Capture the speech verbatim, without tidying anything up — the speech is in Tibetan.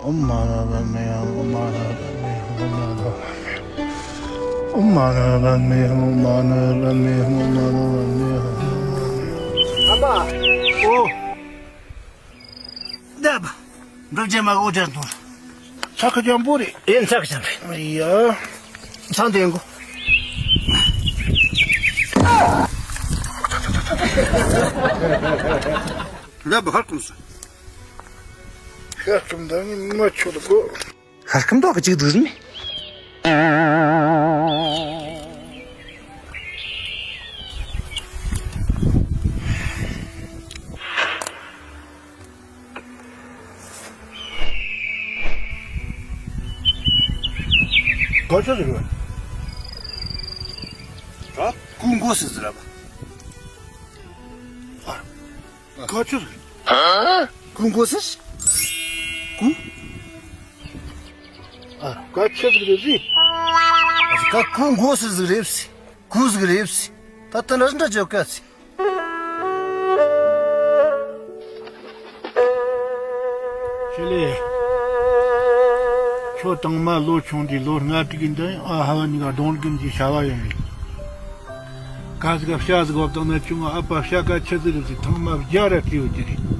ཨོཾ་མ་ཎི་པདྨེ་ཧཱུྃ། ཨོཾ་མ་ཎི་པདྨེ་ཧཱུྃ། ཨོཾ་མ་ཎི་པདྨེ་ཧཱུྃ། ཨོཾ་མ་ཎི་པདྨེ་ཧཱུྃ། ཨོཾ་མ་ཎི་པདྨེ་ཧཱུྃ། ཨོཾ་མ་ཎི་པདྨེ་ཧཱུྃ། ཨ་མ། ཨོ། ད་བ། འགྲུབ་རྒྱལ་མ་འོ་ཇ་འཐུང་། ཚ་ཁ་འཇམ་པོ་རེད། ཨེ་ཚ་ཁ་འཇམ་པོ་རེད། ཡ། ཚང་དེ་འགོ། ད་བ་ཧར་ཀུམ་སོང་། ཤ་སྐམ་དང་ནི་མ་ཆོད་གོ། ཤ་སྐམ་ཏོག་གི་གཅིག་འདུག་ཟིན། ག་ཚོད་རེད། ཨ། ཀུན་གོ་སི་ཟེར་ར་བ། ཨ། ག་ཚོད་རེད། ཀུན་གོ་སི། ཀུ། ཨ། ག་ཚོད་རེད་ཟེར། ཨ། ག་ཀུན་གོ་སི་ཟིག་རེད་ཟེར། ཀུ་ཟིག་རེད་ཟེར། ད་ལྟ་འདྲ་འདྲ་བརྗོད་ག་ཟེར། ཆེ་ལེ། ཁྱོད་དང་མ་ལོ་ཆུང་དུས་ལོ་ལྔ་དྲུག་གི་འདི་ཨ་ཧ་བ་གཉིས་ཀ་གདོང་གི་འདི་བྱ་བ་ཡོང་ཡིན། ག་ཟིག་ག་བྱ་ཟིག་བབ་དང་ན་ཆུང་ཨ་ཕ་བྱ་ག་ཆི་ཟིག་རེད་ཟིག་ཐང་མ་བརྒྱ་ར་བརྩིས་ཡོད་ཀྱི་རེད།